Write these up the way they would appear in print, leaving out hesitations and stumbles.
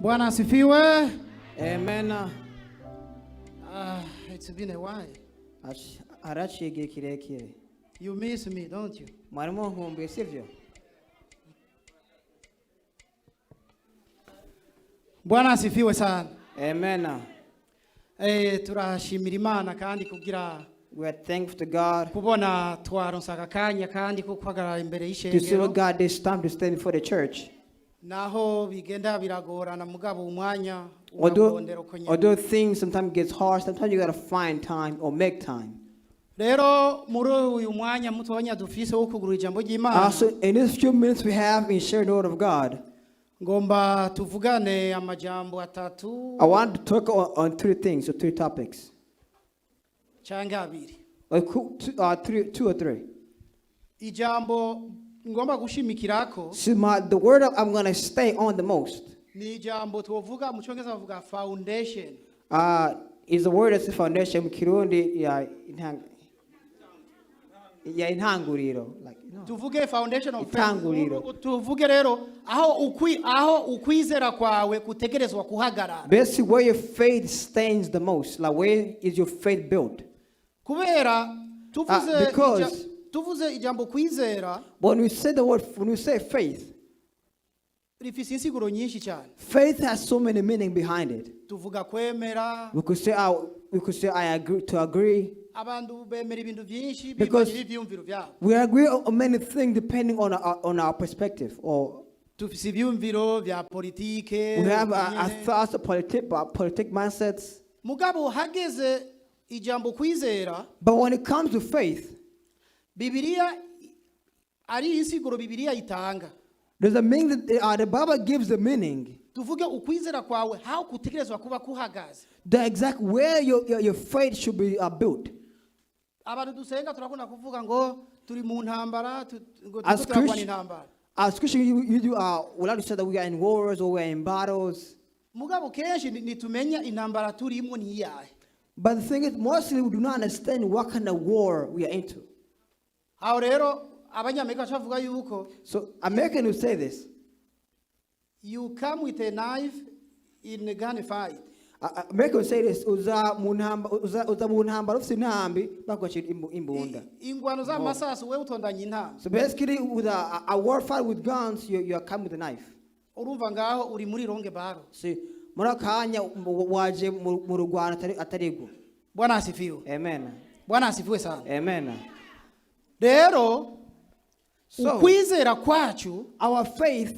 Bwana asifiwe. Amen. Ah, it's been a while. Haraciye igihe kirekire. You miss me, don't you? Mwari munkumbuye, sivyo? Bwana asifiwe sana. Amen. Turashimira Imana kandi kugira We are thankful to God kubona twaronse aka kanya kandi ko guhagarara imbere to see y'ishengero. God this time to stand before the church. Naho bigenda biragorana, mugabo umwanya Although, uragondera uko nyene. although things sometimes gets hard, sometimes you gotta find time or make time. Rero muri uyu mwanya mutonya dufise wo kugurura ijambo ry'Imana, So in these few minutes we have in sharing the word of God, ngomba tuvugane amajambo atatu I want to talk on three things or three topics. canke abiri. Or two, three, two or three. Ijambo ngomba gushimikirako So the word I'm gonna stay on the most ni ijambo twovuga mu cyongereza bavuga foundation. Is the word that's the foundation. Mu Kirundi ya ya intanguriro, like no. Tuvuge foundation of faith. Itanguriro. Tuvuge rero aho ukwizera kwawe kutegerezwa kuhagarara. Basically, where your faith stands the most, like where is your faith built? Kubera tuvuze Because tuvuze ijambo kwizera, when we say the word, when we say faith, rifise insiguro nyinshi cyane. Faith has so many meaning behind it. Tuvuga kwemera. We could say I agree to agree. Abantu bemera ibintu byinshi Because bivanye n'ivyiyumviro byabo. we agree on many things depending on our perspective. Or Tufise ivyiyumviro vya politike. we have our nyene. thoughts of politic mindsets. Mugabo hageze ijambo kwizera, But when it comes to faith, Bibiliya ari insiguro Bibiliya itanga. There's a meaning that the Bible gives the meaning. Tuvuge ukwizera kwawe aho kutegerezwa kuba kuhagaze. The exact where your faith should be built. Abantu dusenga turakunda kuvuga ngo turi mu ntambara, ngo As turiko turarwana intambara. Christians, we like to say that we are in wars or we are in battles. Mugabo kenshi nitumenya intambara turimo ni iyahe. But the thing is, mostly we do not understand what kind of war we are into. Aho rero abanyamerika baca bavuga yuko So American will say this. you come with a knife in a gun fight. American will say this. Uza mu ntambara ufise intambi bakwakira imbunda. Ingwano z'amasasu, wewe utondanye intambi. So basically, with a war fight with guns, you are coming with a knife. Urumva ngaho uri muri wrong battle. See, muri ako kanya waje mu rugwano atarigwo. Bwana asifiwe. Amen. Bwana asifiwe sana. Amen. Rero So, ukwizera kwacu our faith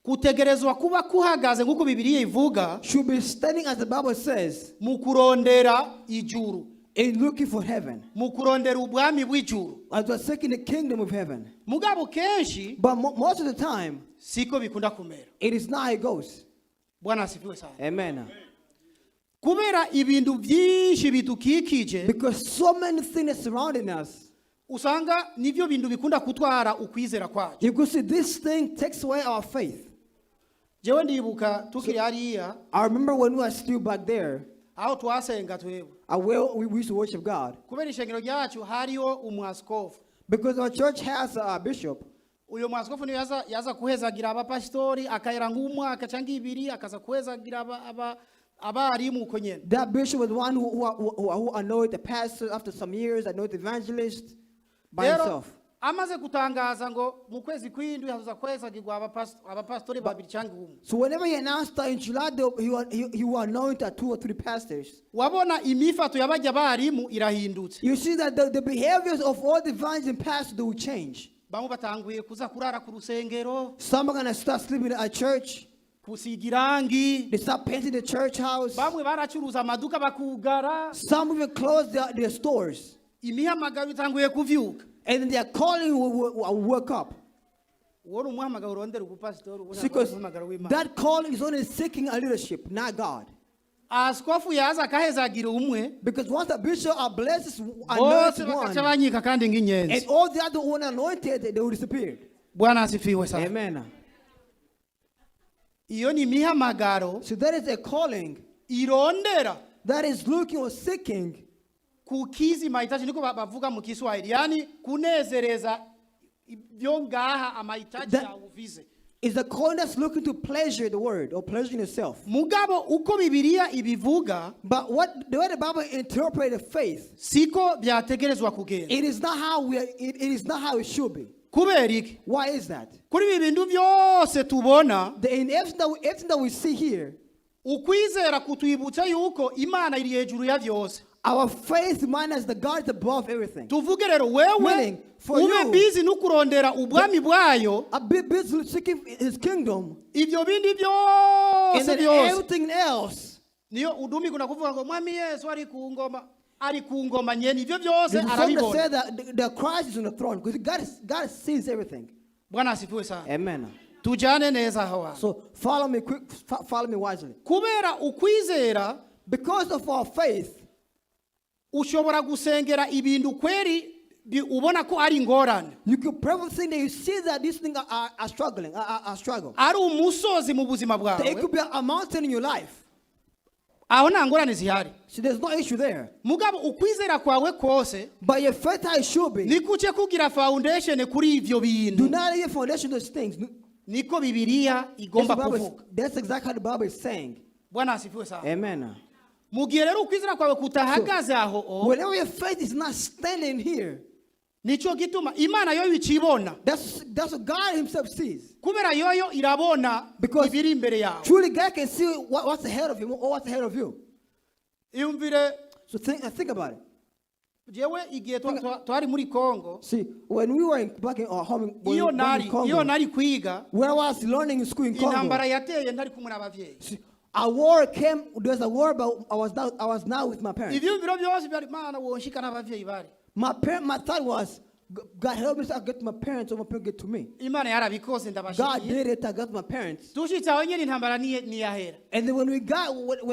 kutegerezwa kuba kuhagaze nk'uko Bibiliya ivuga should be standing, as the Bible says, mu kurondera ijuru, in looking for heaven, mu kurondera ubwami bw'ijuru. As we're seeking the kingdom of heaven. Mugabo kenshi But most of the time, siko bikunda kumera. it is not how it goes. Bwana asifiwe sana. Amen. Kubera ibintu byinshi bidukikije, Because so many things surrounding us, usanga nivyo bintu bikunda kutwara ukwizera kwacu. You could see this thing takes away our faith. Jewe ndibuka tukiri hariya, I remember when we were still back there, aho twasenga twebwe, where we used to worship God. Kubera ishengero ryacu hariho umwaskofu. Because our church has a bishop. Uyo mwaskofu niyo yaza kuhezagira abapasitori akahera nk'umwaka cyangwa ibiri akaza kuhezagira abarimu uko nyene. That bishop was the one who anointed the pastor after some years, anointed the evangelist by Rero himself. Amaze gutangaza ngo mu kwezi kw'indwi hazoza kuhezagirwa abapasitori babiri cyangwa umwe, So whenever he announced that in July, he will anoint two or three pastors. Wabona imifato y'abajya barimu irahindutse. You see that the behaviors of all the evangelists and pastors, they will change. Bamwe batanguye kuza kurara ku rusengero, Some are gonna start sleeping at church. Kusiga irangi. They start painting the church house. Bamwe baracuruza amaduka bakugara. Some even close their stores. Imihamagaro itanguye kuvyuka. And then their calling will wake up. Uwo ni umuhamagaro urondera ubupasitori, uwo ntabwo ari Because umuhamagaro w'Imana. That calling is only seeking a leadership, not God. Askofu yaza akahezagira umwe, Because once the bishop blesses, anoints bose bakaca one, banyika kandi nk'inyenzi. And all the other one anointed, they will disappear. Bwana asifiwe sana. Amen. Iyo ni imihamagaro So that is a calling irondera that is looking or seeking kukizi mahitaji, niko bavuga mu Kiswahili, yani kunezereza ibyo ngaha amahitaji yawe uvize. Is a calling that's looking to pleasure the word or pleasure yourself. Mugabo uko Bibiliya ibivuga, But what the way the Bible interpreted faith, siko byategerezwa kugenda. it is not how we are, it is not how it should be. Kubera iki? Why is that? Kuri ibi bintu byose tubona, In everything that we see here, ukwizera kutwibutsa yuko Imana iri hejuru ya byose. Our faith reminds us that God is above everything. Tuvuge rero wewe Meaning, for ube you- busy no kurondera ubwami bwayo, A bit busy seeking His kingdom, ibyo bindi and byose then byose everything else. Niyo udumi kuna kuvuga ngo Mwami Yesu ari ku ngoma, ari ku ngoma nyene, ibyo byose There's a song that arabibona. said that the Christ is on the throne because God sees everything. Bwana asifiwe sana. Amen. Tujane neza aho hantu. So follow me quick, follow me wisely. Kubera ukwizera, Because of our faith, ushobora gusengera ibintu kweri ubona ko ari ingorane, you could pray for things that you see that these things are struggling, are struggle. Ari umusozi mu buzima That it bwawe. could be a mountain in your life. Aho nta ngorane zihari. So there's no issue there. Mugabo ukwizera kwawe kose But your faith how it should be. nikuce kugira foundation kuri ivyo Do bintu. not lay your foundation those things. Niko Bibiliya That's, igomba the Bible kuvuga. That's exactly how the Bible is saying. Bwana asifiwe sana. Amen. Mu gihe rero ukwizera kwawe kutahagaze aho o, Whenever your faith is not standing here, nico gituma Imana yo icibona. that's what God Himself sees. Kubera yoyo irabona Because ibiri imbere yawe. truly God can see what's ahead of him or what's ahead of you. Iyumvire. So think about it. Jewe igihe twari muri Kongo, See, when we were back in our home, when iyo we back nari in Congo, iyo nari kwiga, when I was learning in school in Congo, intambara yateye ntari kumwe n'abavyeyi. See, a war came. There was a war, but I was not with my parents. Ivyumviro byose byari Mana wonshika n'abavyeyi bari. My thought was, God help me so I get to my parents or my parents get to me. Imana yarabikoze, God ndabashikiye. did it. I got to my parents. Dushitse aho nyene intambara niyahera. And then when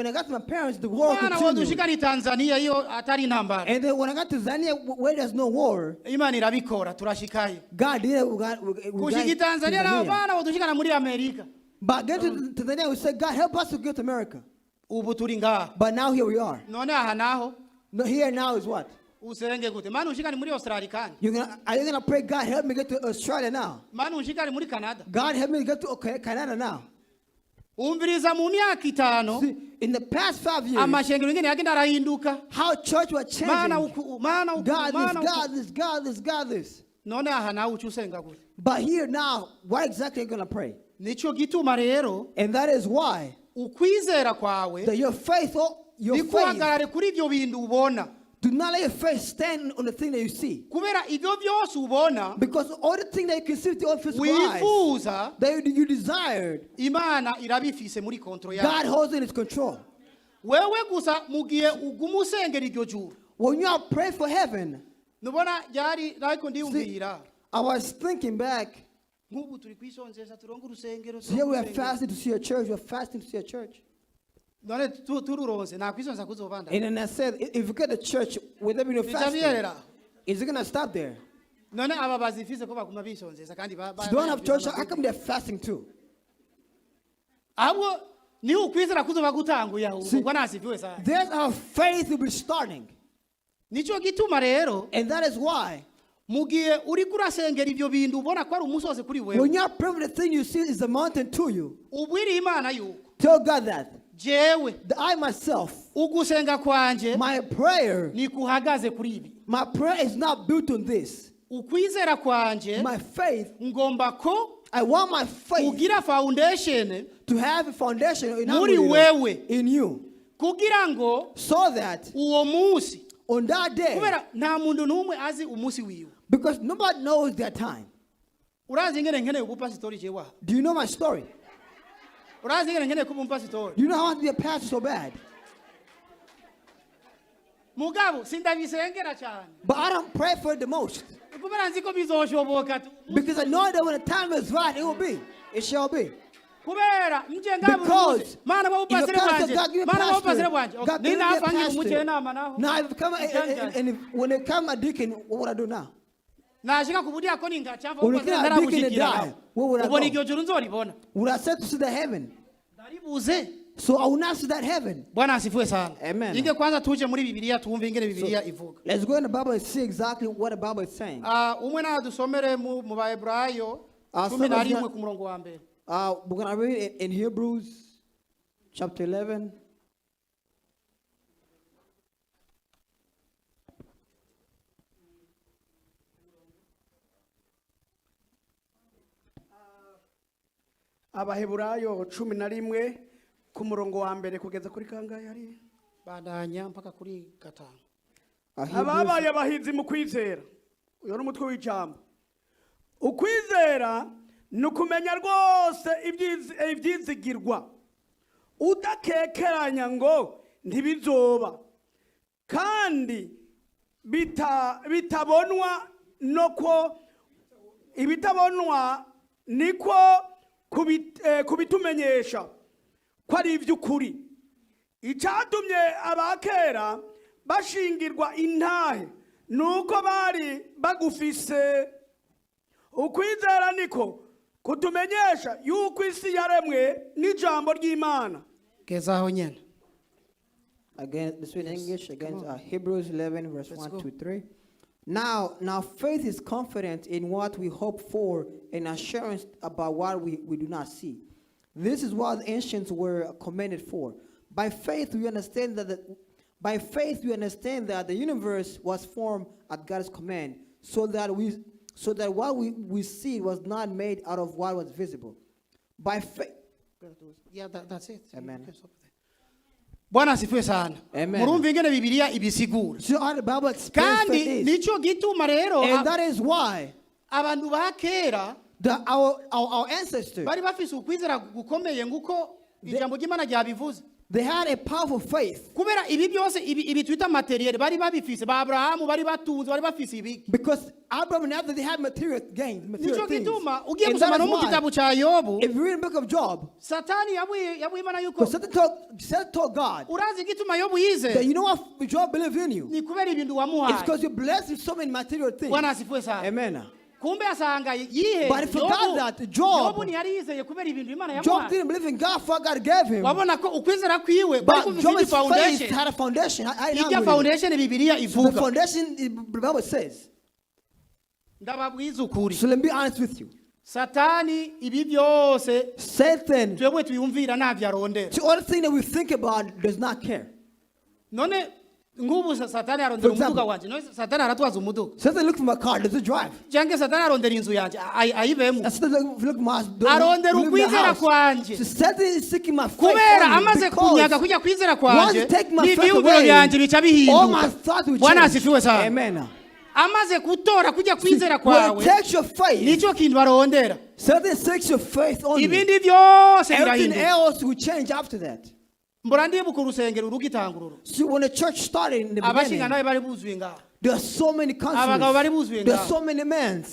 I got to my parents, the war Mana continued. wodushika ni Tanzania iyo atari intambara. And then when I got to Zania, where there's no war, Imana irabikora, turashikayo. God did it. We got Kushika i to Tanzania naho, Tanzania. Mana wodushikana muri Amerika. But get to Tanzania, we said, God help us to get to America. Ubu turi ngaha. But now here we are. None aha naho No, here now is what? usenge gute? Mana unshikane muri Australia kandi. Are you gonna pray, God help me get to Australia now? Mana unshikane muri Canada. God help me get to, okay, Canada now. Umviriza, mu myaka 5, See, in the past 5 years, amashengero ingene yagenda arahinduka. how church was changing. Mana uku, Mana uku, God this, Mana uku. God this, God this, God this. None aha nawe uca usenga gute? But here now, what exactly are you gonna pray? Nico gituma rero And that is why ukwizera kwawe that your faith, oh, your faith, ntikuhagarare kuri ibyo bintu ubona. Do not let your faith stand on the thing that you see. Kubera ibyo byose ubona, Because all the thing that you can see with your own physical eyes, wifuza, that you desired, Imana irabifise muri control yawe. God holds in His control. Wewe gusa mu gihe uguma usengera iryo juru, When you are praying for heaven, nubona ryari ariko ndiyumvira, I was thinking back. Nk'ubu turi kwisonzesha turonke urusengero. So here we are Turonke urusengero. Fasting to see a church. We are fasting to see a church. None tururonse nta kwisonza kuzobanda. And then I said, if you get a church, will there be no Bica fasting? biherera. Is it gonna stop there? None aba bazifise ko baguma bisonzesha kandi So don't have church. How come they're fasting too? Ahubwo ni ukwizera kuzoba gutanguye ahubwo. See- Ubwo nasifiwe sana. There's our faith will be starting. Nico gituma rero And that is why mu gihe uriko urasengera ibyo bintu ubona ko ari umusozi kuri wewe, when you are praying for the thing you see is a mountain to you, ubwiriye Imana yuko tell God that, jewe that I myself, ugusenga kwanje my prayer, nikuhagaze kuri ibi. My prayer is not built on this. Ukwizera kwanje My faith, ngomba ko I want my faith kugira foundation to have a foundation in, muri wewe in you. Kugira ngo So that uwo munsi, on that day, kubera nta muntu n'umwe azi umunsi wiwe. Because nobody knows their time. Urazi ingene nkeneye ubupasitori jewe aha? Do you know my story? Urazi ingene nkeneye kuba umupasitori? Do you know how I want to be a pastor so bad? Mugabo sindabisengera cyane. But I don't pray for it the most. Kubera nzi ko bizoshoboka. Because I know that when the time is right, it will be. It shall be. Kubera nje ngabu Because Mana if you w'ubupasire come to bwanje, God, give me Mana w'ubupasire pastor. bwanje. God, give me a Ninapfa ngira pastor. umujenama naho. Now if come and if, when they come a deacon, what would I do now? Nashika ku budiyakoni ngaca mva When you ubupasire become a deacon and ntarabushikira die, naho. where would I Ubona go? iryo juru nzoribona? Would I set to see the heaven? Ndaribuze. So I will not see that heaven. Bwana asifiwe sana. Amen. Inge kwanza tuje muri Bibiliya twumve ingene Bibiliya ivuga. Let's go in the Bible and see exactly what the Bible is saying. Ah, umwe nadusomere mu Baheburayo Ah, 11 somebody's ku murongo wa mbere. We're going to read it in Hebrews chapter 11. Abaheburayo 11 ku murongo wa mbere kugeza kuri kangahe hariya? Bandanya mpaka kuri gatanu. Hebrews, Ababaye abahinzi mu kwizera, uyu ni umutwe w'ijambo. Ukwizera ni ukumenya rwose ibyizigirwa udakekeranya ngo ntibizoba, kandi bitabonwa no ko ibitabonwa niko kubitumenyesha ko ari iby'ukuri. Icyatumye abakera bashingirwa intahe ni uko bari bagufise. Ukwizera niko kutumenyesha yuko isi yaremwe n'ijambo ry'Imana. Gezaho nyene. Again, this in English, again, Hebrews 11, verse Let's 1, go. 2, 3. Now faith is confident in what we hope for and assurance about what we do not see. This is what the ancients were commended for. By faith we understand that the universe was formed at God's command, so that what we see was not made out of what was visible. By faith. Yeah, that's it. Amen. You can stop there. Bwana asifiwe sana. Amen. Murumva ingene Bibiliya ibisigura. So how the Bible explains Kandi faith is. nico gituma rero And that is why abantu ba kera our ancestors, bari bafise ukwizera gukomeye nguko ijambo ry'Imana ryabivuze. They had a powerful faith. Kubera ibi byose ibi twita matériel bari babifise, ba Aburahamu bari batunze, bari bafise ibiki. Because Abraham and others, they had material gains, material Nico things. gituma ugiye And gusoma that no is mu why, gitabo ca Yobu, if you read the book of Job, Satani yabwiye Imana yuko because Satan told God urazi igituma Yobu that yizeye you know what, Job believed in you. ni kubera ibintu It's wamuhaye. because you blessed with so many material things. Bwana asifiwe sana. Amen. Kumbe asanga yihe But he forgot that Job- Yobu ntiyari yizeye kubera ibintu Imana Job yamuhaye. didn't believe in God for what God gave him. Wabona ko ukwizera kwiwe kwari But kufise Job's indi faith foundation. had a foundation. I Ijya the foundation Bibiliya ivuga. foundation the Bible says. Ndababwiza ukuri. So let me be honest with you. Satani ibi byose Satan, twebwe twiyumvira ntavyo arondera. the other thing that we think about, does not care. None nk'ubu Satani arondera For example- umuduga wanje. None Satani aratwaza umuduga? Satan look for my car, does it drive? Canke Satani arondera inzu yanje ayibemo? Satan look for my house, does it Arondera live in the ukwizera house? kwanje. So Satan is seeking my faith Kubera only amaze because kunyaga kujya kwizera once kwanje, you take my faith n'ivyiyumviro away, byanje bica all my bihinduka. thoughts will Bwana change. asifiwe sana. Amen. Amaze gutora kujya kwizera When kwawe, it takes your faith, nicyo kintu arondera. Satan seeks your faith only. Ibindi byose Everything birahinduka. else will change after that. Mbora ndibuka urusengero rugitangurura, See, when the church started in the abashinga beginning, nawe bari buzuye ngaho. there are so many Abagabo bari counselors. buzuye There are ngaho. so many men.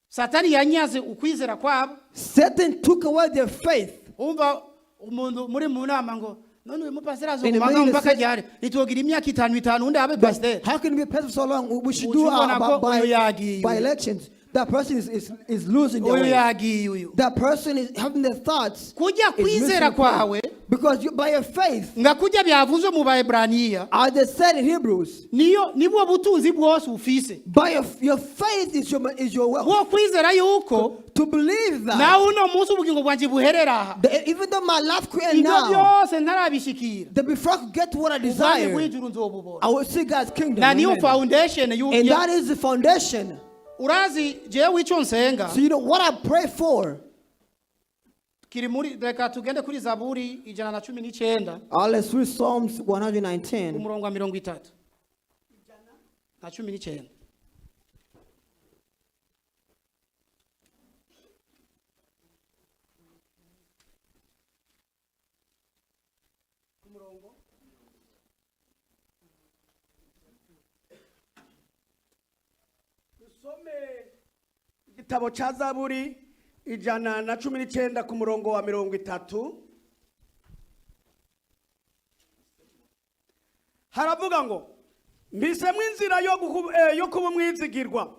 Satani yanyaze ukwizera kwabo. Satan took away their faith. Umva umuntu muri mu nama ngo none uyu mupasiteri In the azoguma meeting, mpaka they ryari, nitwogira imyaka itanu itanu undi abe pasiteri. How can you be a pastor for so long? We should do Uchubona ko uyu yagiye. by elections. That person is losing their Uyu way. yagiye uyu. That person is having their thoughts Kujya is missing kwizera the point. kwawe Because you, by your faith, nga kujya byavuzwe mu Baebraniya, as they said in Hebrews, niyo nibwo butunzi bwose ufise. by your faith is your wealth. Wo kwizera yuko To believe that, nawe uno munsi ubugingo bwanjye buherera aha, that even though my life could end ibyo now, byose ntarabishikira, that before I could get to what I ubwami desire, bw'ijuru nzobubona. I will see God's kingdom. Na niyo Amen. foundation And y'u- that is the foundation. Urazi jewe icyo nsenga So you know what I pray for? kiri muri, reka tugende kuri Zaburi 119. Let's read Psalms 119. Umurongo wa 39. Dusome igitabo cya Zaburi 119 ku murongo wa 30. Haravuga ngo mpisemo inzira yo kuba umwizigirwa,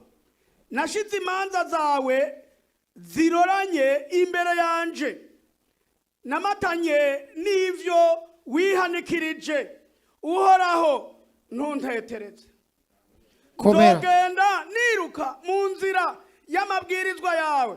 nashize imanza zawe ziroranye imbere yanje, namatanye n'ivyo wihanikirije, Uhoraho, ntuntetereze. Komera. Nzogenda niruka mu nzira y'amabwirizwa yawe,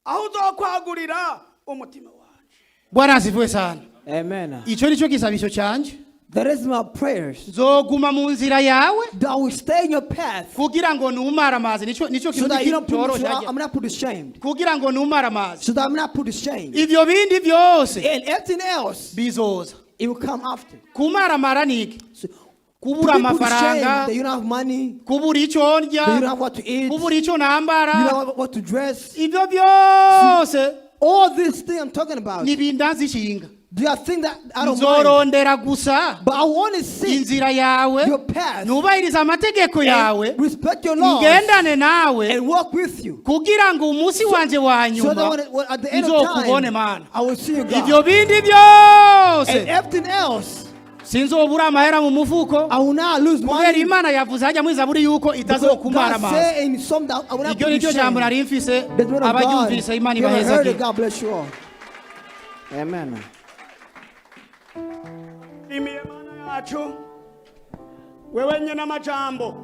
aho uzokwagurira Umutima wanje. Bwana asifiwe sana. Amen. Icyo nicyo gisabisho cyanje. That is my prayers. Nzoguma mu nzira yawe That will stay in your path kugira ngo numare amazi. Nicyo so kintu that you don't put me cyoroshe to, hajya. I'm not put to shame. Kugira ngo numare amazi. So that I'm not put to shame. Ibyo bindi byose And everything else, bizoza. It will come after. Kumaramara ni iki? So, to Kubura be put to shame amafaranga, that you don't have money, kubura icyo ndya, that you don't have what to eat, kubura icyo you nambara. don't have what to dress. Ibyo byose All these things I'm talking about, ni ibindanzishinga. there are things that I don't mind. Nzorondera gusa But I want to see inzira yawe, your path nubahiriza amategeko yawe, and respect your laws ngendane nawe and walk with you. kugira ngo umunsi wanje wa So that nyuma when at the end of nzokubone time, Mana. I will see you, Ibyo God. bindi byose And everything else, sinzobura amahera mu mufuko I will not lose kubera money. Imana yavuze hajya muri Zaburi yuko Because itazokumara God amazi. said in some that I will not Iryo put ni to ryo jambo shame. nari mfise. The word of God. Abaryumvise, Imana You have heard ibahezagire. it. God bless you all. Amen. Shimiye Mana yacu, wewe nyine amajambo.